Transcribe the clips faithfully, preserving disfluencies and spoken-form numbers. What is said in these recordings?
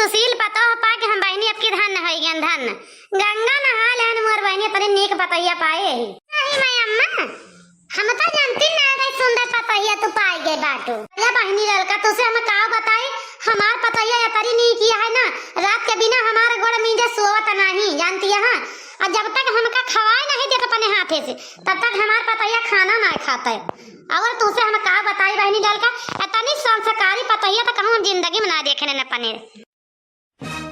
सुशील पतोह पा के हम बहिनी अबकी धन्य होइ गयन, धन्य। गंगा नहाय लेहन मोर बहिनी, इतनी नीक पतोहिया पाए ही। नहीं मैं अम्मा, हम तो जानती ना रही सुंदर पतोहिया तू पाई गए बाटू। अरे बहिनी ललका, तुसे हम का बताई, हमार पतोहिया इतनी नीक है ना, रात के बिना हमार गोड़ मींजे सोवत नहीं, जानती है। और जब तक हमका खवाए नहीं देत अपने हाथे से, तब तक हमार पतोहिया खाना ना खाते। और तुसे हम का बताई बहिनी ललका, इतनी संस्कारी पतोहिया तो कहूँ हम जिंदगी में ना देखे न अपने।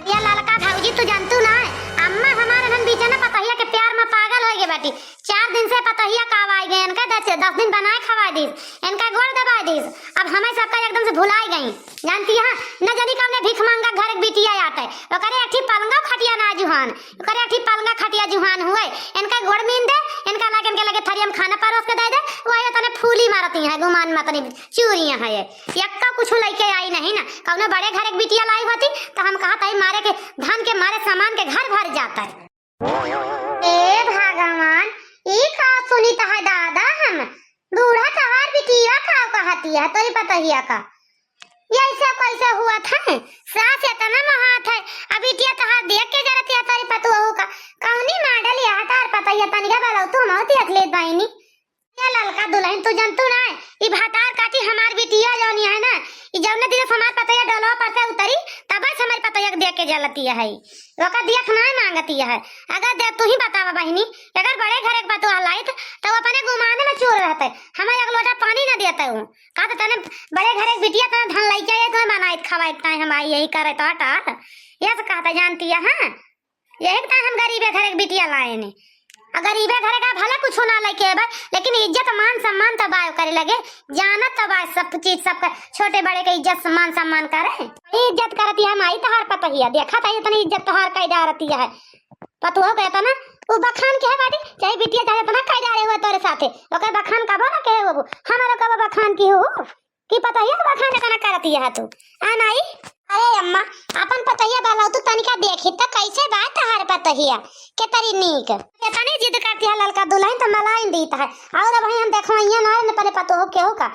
या ललका भौजी, तू जानतू ना है, अम्मा हमारे नन बीचे ना पतोहिया के प्यार में पागल होइ गए बाटी। चार दिन से पतोहिया का आई गए, इनका दस, दस दिन बनाए खवाए दीस, इनका गोड़ दबाए दीस। अब हमें सबका एकदम से भुलाई गई, जानती है। न जानी कौने भीख मांगा घर के बिटिया आटे, ओकरे एक ठी पलंगा खटिया ना जुहान, ओकरे एक ठी पलंगा खटिया जुहान हुए, इनका गोड़ मीन दे, इनका लाके, इनके लगे थरिया में खाना परोस के दे दे, वही तने फूली मारती है, गुमान मतनी चूरियां है ये। यक्का कुछ लइके आई नहीं ना, कौनो बड़े घर के बिटिया लाई होती तो हम कहा तई मारे के, धन के मारे सामान के घर भर जाता है। ए भगवान, ई का सुनी तहा दादा हम, बूढ़ा तहार बिटिया का कहती है तोरी पतोहिया का, ये ऐसा कैसे हुआ था? सास इतना महात है, अब बिटिया तहार देख के जरती है तोरी पतोहू का, कौनी माडल यह तार पतोहिया तनिका बलौतू हम देख लेत बाइनी। ए ललका दुलहिन, तू जनतू ना, ई भतार काटी हमार बिटिया जौनी है ना, ई जौने दिन से हमार पतोहिया डोलवा पर से उतरी, तब से हमारी पतोहिया के देख के जलती है, ओकर देख ना मांगती है। अगर देख तू ही बतावा बहिनी, अगर बड़े घर एक पतोह लाइत, तो वो अपने गुमाने में चूर रहते, हमें एक लोटा पानी ना देते हो। कहते तने बड़े घर एक बिटिया तने धन लइके आए, तुम्हें बनाइत खवाइत ताई हम आई यही करे तो हटा, यह से कहते जानती है, हाँ। यही के ताई हम गरीबे घर एक बिटिया लाए ने। आ गरीबे घर का भले कुछ ना लेके आवे, लेकिन इज्जत मान सम्मान तो बाय करे लगे, जानत तो बाय सब चीज, सबका छोटे बड़े के इज्जत मान सम्मान करे। इज्जत करती है माई तोहार पतोहिया, देखा था इतनी इज्जत तोहार कई डारती है। पतोह के इतना वो बखान के है बाटी, चाहे बिटिया चाहे इतना कई डारे हुए तोरे साथे, ओकर बखान कबो ना कहे होबू, हमारो कबो बखान की हो। कि पतोहिया के बखान इतना करती है तू, आ नाई? अरे अम्मा, अपन पतोहिया बलौतू तनिका देखी त कैसे बा तहार पतोहिया, केतरी नीक। इतनी जिद करती है ललका दुलहिन त मलाइन दीत है। और अब हम देखवइया ना अपने पतोह केहू का।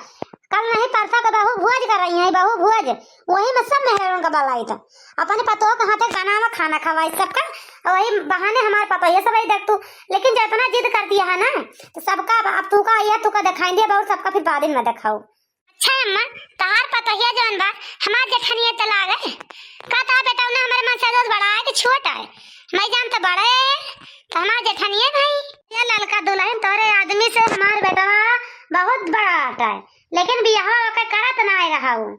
कल नहीं परसों के बहू भोज कर रही है, बहू भोज, वही में सब मेहरारू का बलाई था। अपने पतोह के हाथे बनावा खाना खवाई सबका, और वही बहाने हमार पतोहिया सब आई देख तू। लेकिन जो इतना जिद करती है ना, तो सबका अब तू का आइया, तू का दिखाई दिया, बहुत सबका फिर बाद में दिखाओ। अच्छा अम्मा, तहार पतोहिया जौन बा, हमार जेठनिया त लागे। का तहार बेटौना हमरे मन से दोस्त बड़ा है कि छोट है? मैं जान त बड़े है, त हमार जेठनिया भाई। ये ललका दुलहिन, तोरे आदमी से हमार बेटवा बहुत बड़ा आटा है, लेकिन बियाहवा ओके करत ना आए रहा हूँ।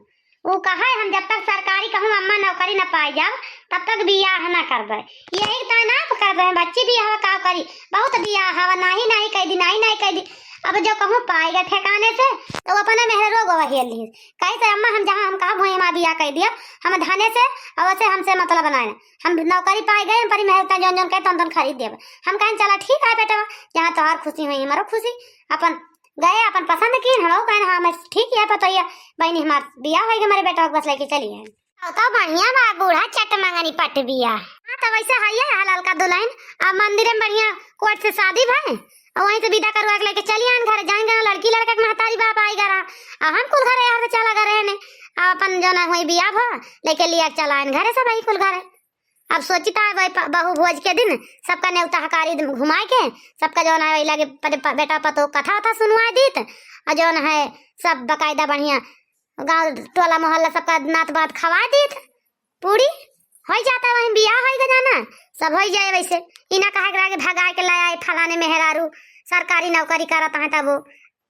ऊ कहे हम जब तक सरकारी कहूँ अम्मा नौकरी न पाई जाओ, तब तक बियाह न करबे। यही त ना करबे, बच्ची बियाह का करी, बहुत बियाह हवा, नाही नाही कह दी, नाही नाही कह दी। अब जो कहूँ पाई गए ठिकाने से, तो वो अपने मेहरो गो वही ली। कहे से अम्मा हम जहाँ हम कहा वहीं हमारा बियाह कह दिया, हम धने से और से हमसे मतलब बनाए, हम नौकरी पाई गए, हम परी मेहर जौन जौन कहे तौन तौन खरीद देब। हम कहें चला ठीक है बेटा, जहाँ तोहार खुशी हुई हमारो खुशी, अपन गए अपन पसंद की, हम कहें हाँ मैं ठीक है पतोहिया, बहनी हमार बियाह होई गए, हमारे बेटा बस लेके चली है। तो बढ़िया बा, बूढ़ा चट मंगनी पट बिया। हाँ, तो वैसे है ये ललका दुलहिन, अब मंदिर में बढ़िया कोर्ट से शादी भय, और वहीं से विदा करवा के लेके चली आन घर, जाएंगे ना लड़की लड़का के महतारी बाप आई गरा, और हम कुल घरे यहाँ से चला गए ने, अब अपन जो ना हुई बिया भो, लेके लिया चला आन घरे सब ही कुल घरे। अब सोची था वही प-, बहू भोज के दिन सबका नेवता हकारी घुमाए के, सबका जो ना वही लगे प-, प-, बेटा पतो कथा वथा सुनवाए दीत, और जो ना है सब बकायदा बढ़िया गाँव टोला मोहल्ला सबका नात बात खवाए दीत, पूरी होइ जाता, वहीं बियाह होइ के जाना, सब होइ जाए। वैसे ई ना कहे के लागे भगाए के लाए आए फलाने मेहरारू सरकारी नौकरी करत हैं तब वो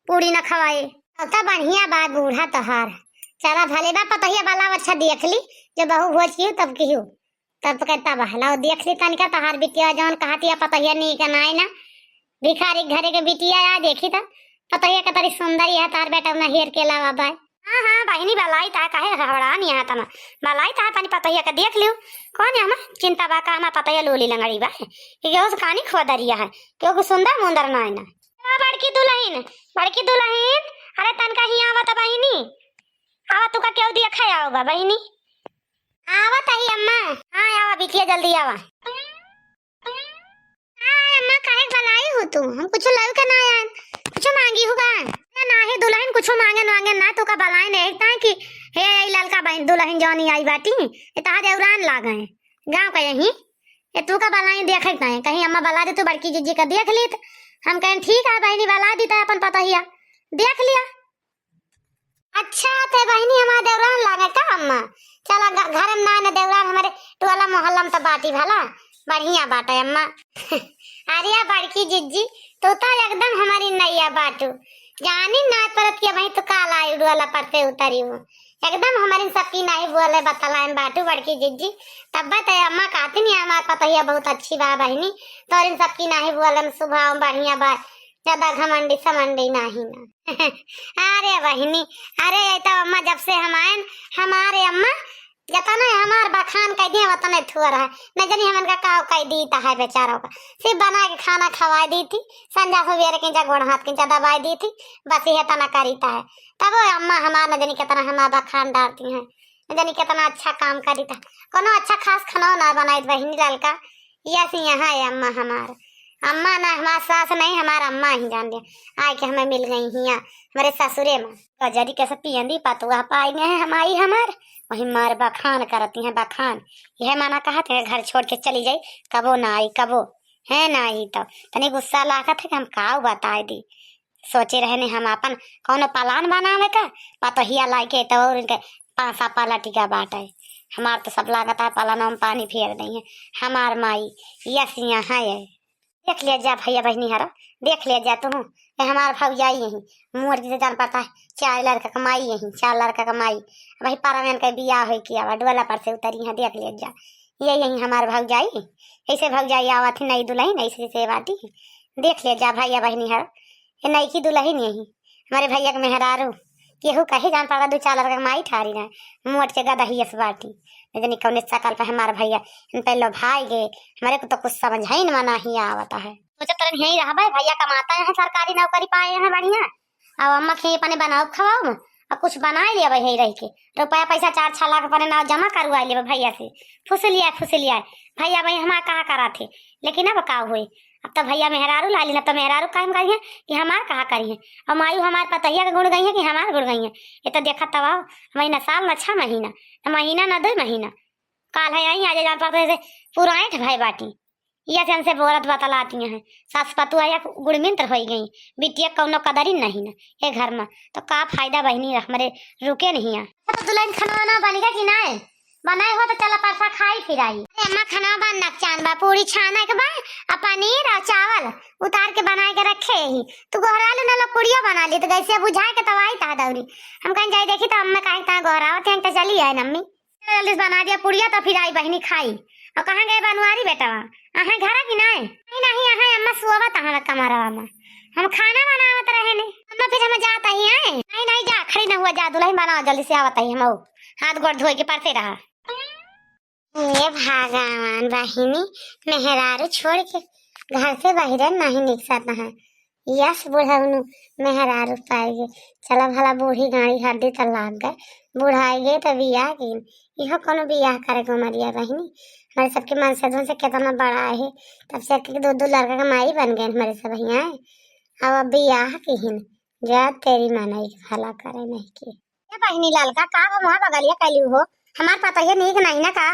पूरी ना खवाए। अब तो बढ़िया बात बूढ़ा तोहार, चला भले बा पतोहिया वाला अच्छा देख ली, जो बहू भोज की तब की तब तो कहता बहलाओ देख ली तनिका तोहार बिटिया जौन कहतिया पतोहिया नीक नाई ना, भिखारी घरे के बिटिया आ देखी त पतोहिया के तरी सुंदर यह तार बेटा ना हेर के लावा बाय। हाँ हाँ बहिनी बलाई ता काहे हड़बड़ान यहाँ तना, बलाई ता अपनी पतोहिया के देख लियो। कौन है हमार चिंता बा का हमार पतोहिया लोली लंगड़ी बा, कि केहू से कानी खो दरिया है, केहू के सुंदर मुंदर नाई ना। आ बड़की दुलहिन, बड़की दुलहिन, अरे तनका ही आवत बहिनी, आवा तुका केहू देखे आओ बा बहिनी। आवत ही अम्मा। हाँ आवा बिटिया जल्दी आवा। हाँ अम्मा काहे के बलाई हो तू? हम कुछ लऊ के ना आए, कुछ मांगी होगा? ना ना हे दुलहिन कुछ मांगे ना मांगे ना तुका बलाई नहीं ताकि हे ललका बहिन दुलहिन जौनी आई बाटी, ए तहार देउरान लागे, गाँव का यही। ए तू का बलाई देखे के नाहीं, कहीं अम्मा बला दी तू बड़की जिज्जी का देख लीत। हम कहेन ठीक है बहिनी, बला दी त अपन पतोहिया देख लिया। अच्छा, ते बहिनी हमार देउरान लागे का अम्मा? चला घ-, घर में ना, ना देउरान, हमरे टोला मोहल्ला में तो बाटी भला, बढ़िया बाटे अम्मा। अरे या बड़की जिज्जी, तू तो एकदम हमारी नैया बाटू। जानी ना परत कि भाई तू काल आई डोला पर से उतरी हो। एकदम हमारी सबकी नाहीं बोले बतलाए बाटू बड़की जिज्जी। तब ते अम्मा कहती नहीं हमार पतोहिया बहुत अच्छी बा बहिनी, तोरिन सबकी नाहीं बोले में स्वभाव बढ़िया बा, ज्यादा घमंडी समंडी नाहीं ना। अरे बहिनी, अरे ये तो अम्मा जब से हम आएन, हमारे अम्मा जतने हमार बखान कइ दिए, वतने थुअर है। न जानी हमन का काव कइ दीत है बेचारों का। सिर्फ बना के खाना खवाइ दीत ही, संझा सुबेरे किंचा गोड़ हाथ किंचा दबाइ दीत ही, बस इहे तना करीत है। तब वो अम्मा हमार न जानी कितना हमार बखान डारती हैं, न जानी कितना अच्छा काम करीत है। कोनो अच्छा खास खाना ना बनाइत बहिनी ललका, यस यहाँ है अम्मा हमार। अम्मा ना हमार सास नहीं, हमार अम्मा ही जान लिया। आए के हमें मिल गई हिया हमरे ससुरे में। गजरी कैसे पियंदी पतुआ पाई में है हमारी हमार, वही मार बखान करती हैं बखान। यह माना कहत है घर छोड़ के चली जाई, कबो ना आई, कबो है ना आई। तो तनी गुस्सा लागत है कि हम काव बताए दी। सोचे रहने हम अपन कौनो प्लान बनावे का, पतोहिया लाइके तो और इनके पासा पलटी का बाटे। हमार तो सब लागत है प्लान में पानी फेर दई है। हमार माई यस यहाँ है। देख लिया जा भैया बहिनी हरा, देख लिया जा तू। ये हमार भौजाई यही, मोर की तो जान पड़ता है, चार लड़का क माई यही, चार लड़का क माई। अब वही पारा में इनका बियाह होई कि अब डोला पर से उतरी है, देख लिया जा। ये यही हमार भौजाई, ऐसे भौजाई आवत ही नई दुलहिन, ऐसे से बाटी। देख लिया जा भैया बहिनी हरा, ये नई की दुलहिन यही, हमारे भैया के मेहरारू। केहू कही जान पड़ा, दू चार लड़का के माई ठारी रहे, मोट के गदहियस बाटी। न जानी कौने शकल पे हमार भैया इन पे लोभाई गए। हमारे को तो कुछ समझ ही न मना ही आवता है। सोचा तरन यहीं रहबे, भैया कमाता है, सरकारी नौकरी पाए हैं बढ़िया। अब अम्मा के अपने बनाओ खवाओ, अब कुछ बनाए लिया भाई यहीं रह के। रुपया पैसा चार छह लाख अपने नाव जमा करवाए लिया भैया से। फुसलिया, फुसलिया। भैया भाई हमार कहा करा थे, लेकिन अब का हुए? अब तो भैया मेहरारू लाली ना, तो मेहरारू कायम करिए कि हमार कहा करिए। अब मायू हमार पतोहिया के गुण गई है कि हमार गुण गई है? ये तो देखा तब आओ, महीना साल ना छह महीना, ना महीना ना दो महीना। काल है आई, आज जान पड़ता है, पूरा ऐंठ भय बाटी। ये से हमसे बोलत बतलाती हैं, सास पतुआ या गुणमिंत्र होई गई, बिटिया कौनो कदरी नहीं ना ये घर में। तो का फायदा बहिनी, हमरे रुके नहीं है। तो दुलहिन खाना वाना बन गया कि नाय? बनाए हो तो चला परसा खाई फिर आई। अरे अम्मा, खाना बनना के चान बा, पूरी छाना के बा, आ पनीर आ चावल उतार के बनाए के रखे ही। तू गोहरा ले ना लो, पूड़ियो बना ली, तो गैसे बुझाए के तब आई ता दौरी। हम कहीं जाई देखी तो अम्मा काहे ता गोहरावत हैं, तो चली आए अम्मी। जल्दी से बना दिया पूड़िया तो फिर आई बहिनी खाई। और कहाँ गए बनवारी बेटवा? अहाँ घरा की नाय? नहीं, नहीं, अहाँ अम्मा सोवत अहाँ कमरवा में। हम खाना बनावत रहे ने। अम्मा फिर हम जात ही आए। नहीं, नहीं, जा, खड़ी न हुआ, जा, दुलहिन बनाओ, जल्दी से आवत ही हम। हाथ गोड़ धोए के परसे रहा। हे भगवान बहिनी, मेहरारू छोड़ के घर से बाहर नहीं निकसत है। यस बुढ़ौनु मेहरारू पाए गे। चला भला बूढ़ी गाड़ी हड्डी त लाग गए, बुढ़ाई गए त बियाह कीन। इहो कोनो बियाह करे के उमरिया बहिनी? हमारे सबके मन से धुन से कितना बड़ा है, तब से एक एक दो दो लड़का के माई बन गए हमारे सब यहाँ। अब बियाह कीन, जा तेरी माँ नहीं के भला करे नहीं के। ए बहिनी ललका, का बा मुँह बगलिया कैली हो? हमार पतोहिया नीक नहीं ना का?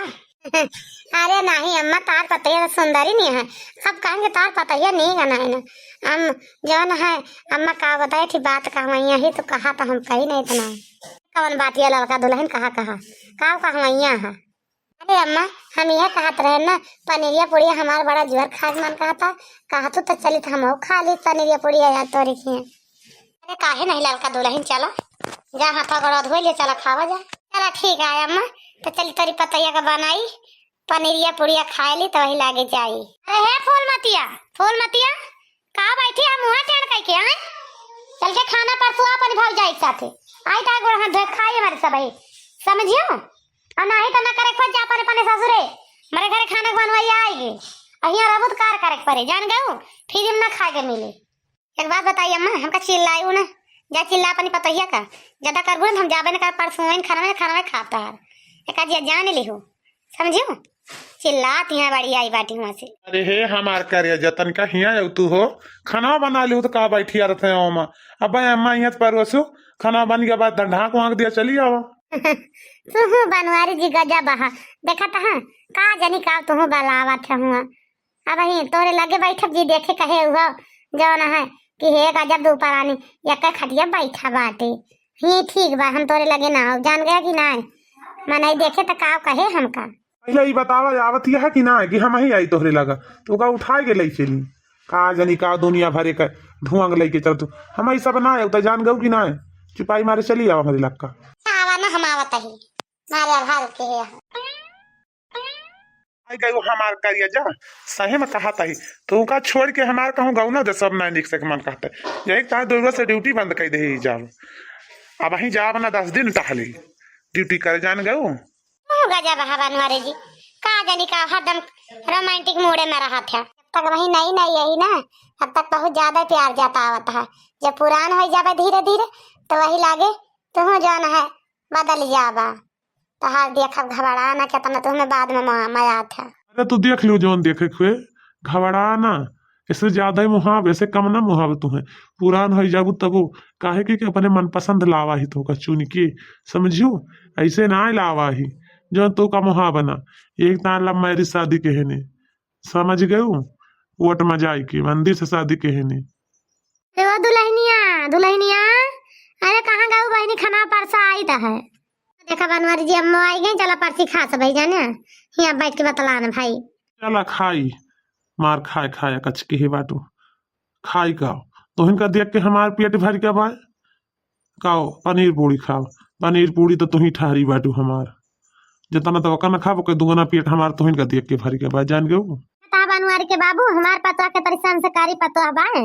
अरे नहीं अम्मा, तार पतोहिया तो सुंदरी नहीं है। अब कहेंगे तार पतोहिया नीक नहीं ना। हम जौन है, अम्मा का बताए थी बात का, हम यही तो कहा तो हम कही नहीं इतना। कौन बात ये ललका दुलहिन, कहा कहा? का का हम यहाँ है? अरे अम्मा, हम यह कहत रहे ना, पनीरिया पुड़िया हमार बड़ा जुआर खाए के मन कहता, कहतू तो चली तो हम खा ली पनीरिया पुड़िया यार तोरी की। अरे काहे नहीं ललका दुलहिन, चला जा हाथ गोड़ धोए ले, चला खावा जा। चला ठीक है अम्मा, तो चली तोरी पतैया का बनाई पनीरिया पुड़िया खाए ली तो वही लागे जाई। अरे हे फूलमतिया, फूलमतिया, का बैठी है मुँह टेढ़ कइके, हैं? चल के खाना परसुआ अपनी भौजाई के साथे। आई ता गोड़ हाथ धोए खाई हमारे सब है, समझियो? और नाही तो ना करे खोज जा अपने, अपने ससुरे। हमारे घरे खाना के बनवाई आएगी। और यहाँ रहबू तो कार करे के पड़े, जान गऊ? फिर हम ना खाए के मिले। एक बात बताई अम्मा, हमका चिल्लायू ना, जा चिल्ला अपनी पतोहिया का। ज्यादा करबू ना तो हम जाबे ना कर, परसुआ खाना में, खाना में खाता है। एक आज जान लिहू, समझियो? चिल्लात यहाँ बड़ी आई बाटी वहाँ से। अरे हे हमार करेजा, तनिका हियाँ आऊ तू हो, खाना बना लिहू तो का बैठी आ रहे हैं ओमा। अब अम्मा यहाँ से परोसू, खाना बन गया, बाद ढाक वाक दिया, चली आवा। तुहू बनवारी जी गजब ह, देखत ह, का जानी का तुहू बलावत ह हुआ। अबहीं तोरे लगे बैठब जी, देखे कहे हुआ जौन है कि हे गजब दू परानी एक खटिया बैठा बाटे। ही ठीक बा, हम तोरे लगे ना हो, जान गया कि ना? मनई देखे त का कहे हमका। पहले ई बतावा, आवत यह है कि ना कि हम ही आई तोहरे लगा, तो का उठाए के ले चली? का जानी का दुनिया भरे का ढोंग लेके चल तू। हम ई सब ना है, तो जान गऊ कि ना है? चुपाई मारे चली आवा हमरे लक्का। आवा ना, हम आवत ही, मारे आधार के है। आई गई हमार करिया जा, सही में कहत ही। तू का छोड़ के हमार कहूँ गऊ ना दे, सब ना निक से मन कहते। यही कहा दुर्गा से ड्यूटी बंद कर दे ही जाओ। अबहीं जाब ना दस दिन टहली, ड्यूटी करे जान गऊ। मुँह गजब है बनवारी जी, का जानी का हरदम रोमांटिक मूडे में रहत है। तब तक वही नई नई यही ना, तब तक बहुत ज्यादा प्यार जतावत है। जब पुरान हो जाबे धीरे धीरे, तो वही लागे तुहू जौन है बदल जाबा। तहार देखब घबरा ना, केतना तुम्हें बाद में मा-, मया था। अरे तू देख लियो जौन देखे के हुए, घबरा ना। इससे ज्यादा ही मुहाब, इससे कम ना मुहाब तुम्हें। पुरान हो जाबू तबो, काहे कि, कि अपने मनपसंद लावा ही तो का चुन के, समझियो? ऐसे ना लावा ही, जौन तो का मुहाब ना। एक तान लव मैरिज शादी के है ने, समझ गऊ? वोट में जाए के मंदिर से शादी के है ने। ए ओ दुलहिनिया, दुलहिनिया, अरे कहाँ गऊ बहिनी, खाना परसा आई त है। देखा बनवारी जी, अम्मो आई गई, चला परसी खा सब भाई जाने, हियाँ बैठ के बतलान भाई। चला खाई, मार खाए खाए कच के ही बाटू। खाई का? तोहिन का देख के हमार पेट भर के बाय। काओ, पनीर पूड़ी खाओ। पनीर पूड़ी तो तुही ठहरी बाटू हमार। जितना तो ओकर न खाबो, के दुगना पेट हमार तुहिन का देख के भर के बाय, जान गऊ। ता बनवारी के बाबू, हमार पतोह के तरी संस्कारी पतोह बाय।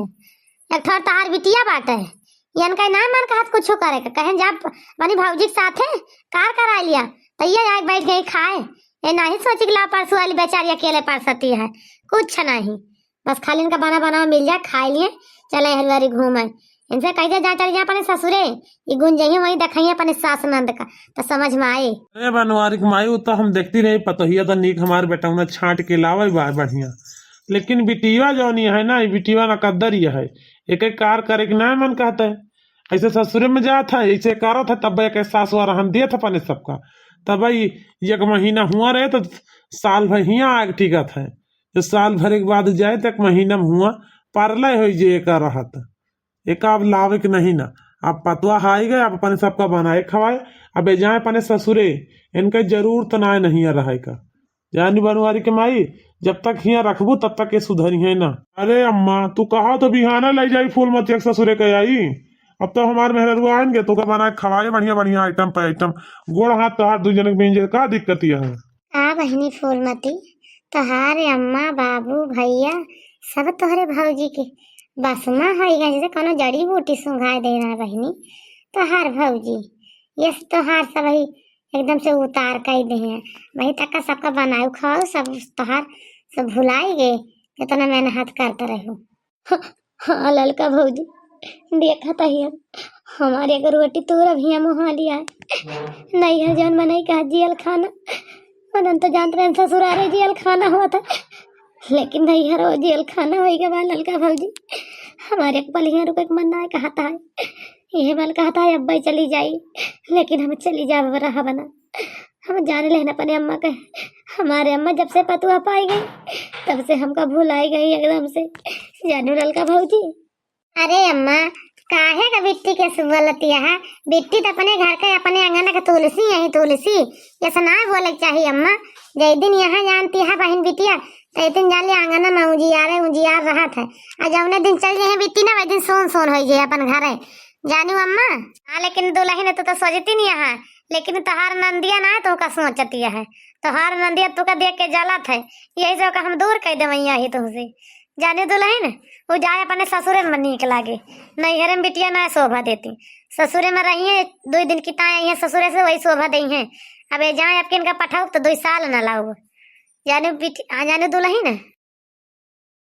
एक ठोर तहार बिटिया बाटे, इनका ना मन कहत कुछो करे के, कहें जा बनी भौजी के साथे कार करा लिया, तो ये आके बैठ गई खाए। ये नहीं सोची कि ला परसों वाली बेचारी अकेले परसती है, कुछ नहीं, बस खाली इनका बना बना मिल जाए, खाए लिए, चले हरिवारी घूमे। इनसे कह दे जा, चल जा अपने ससुरे, ये गुन जइहे वहीं देखइहे अपने सास नंद का, तो समझ में आए। अरे बनवारी के माई, वो तो हम देखती रही, पतोहिया तो नीक हमार बेटौना छांट के लावे बा बढ़िया, लेकिन बिटिया जौन ये है ना, ये बिटिया ना कद्दर ये है, एक एक कार करे के ना मन कहता है। ऐसे ससुरे में जात है, ऐसे करत है, तब एक सास वा रहन दिए था अपने सबका। तब भाई एक महीना हुआ रहे तो साल भर हियाँ आग टिकत है, जो साल भर के बाद जाए तो एक महीना में हुआ पारले हो जे एकर रहत। एक अब लावे के नहीं ना, अब पतवा हाई गए, अब अपने सबका बनाए खवाए, अब ए जाए अपने ससुरे, इनका जरूरत ना नहीं है रहे का। जानी बनवारी के माई, जब तक हियाँ रखबू तब तक ये सुधरी है ना। अरे अम्मा, तू कहा तो बिहाना ले जाई फूलमती के ससुरे के आई। अब तो हमार मेहररुआ आएंगे, तो का बना के खवाए बढ़िया बढ़िया आइटम पे आइटम। गोड़ हाथ तोहार दू जन के बीच का दिक्कत यह है? का बहिनी फूलमती, तोहार अम्मा, बाबू, भैया सब तोहरे भौजी के बस में होई गए, जैसे कोनो जड़ी बूटी सूंघाए दे रहा बहिनी। तोहार भौजी, ये से तोहार सब ही एकदम से उतार कई दे हैं। वही तक का सबका बनाऊ खाओ, सब तोहार सब भुलाई गए, कितना मेहनत करते रहो। हाँ, ललका भौजी, देखा त हियन, हमारे अगर रोटी तोरा भी मुहा लिया है। नैहर जौन मनई का जियल खाना, मदन तो जानत रहे ससुरारे जियल खाना होत है, लेकिन नैहर वो जियल खाना होई के बाद ललका भौजी, हमारे एक पल हियाँ रुके के मन ना कहता है। यह मन कहता है, अब्बा चली जाई, लेकिन हम चली जाब रहा बना। हम जाने लेन अपने अम्मा के, हमारे अम्मा जब से पतुआ पाई गई, तब से हमका भुलाई गई एकदम से। जानू ललका भौजी। अरे अम्मा, काहे का बिट्टी के सुबह लतिया है? बिट्टी तो अपने घर के, अपने आंगन के तुलसी यही तुलसी। ऐसा ना बोले के चाहिए अम्मा। जय दिन यहाँ जानती है बहन बिटिया, तो दिन जान लिया आंगन में उजियारे उजियार रहत है। और जौने दिन चल जाए बिट्टी ना, वही दिन सोन सोन हो जाए अपन घर है। जानू अम्मा। हाँ, लेकिन दुलहिन तू तो सोचती नहीं है, लेकिन तोहार नंदिया ना है, तो का सोचती है। तोहार नंदिया तू का देख के जलत है, यही से ओका हम दूर कर देवैया ही तुमसे। जाने दुलहिन, वो जाए अपने ससुरे में नीक लागे, नैहरे में बिटिया ना शोभा देती। ससुरे में रहिए, दो दिन की ताए आई है ससुरे से, वही शोभा दई है। अब ये जाए आपके इनका पठाऊ तो दो साल ना लाऊ। जाने बिट-, आ जाने दुलहिन,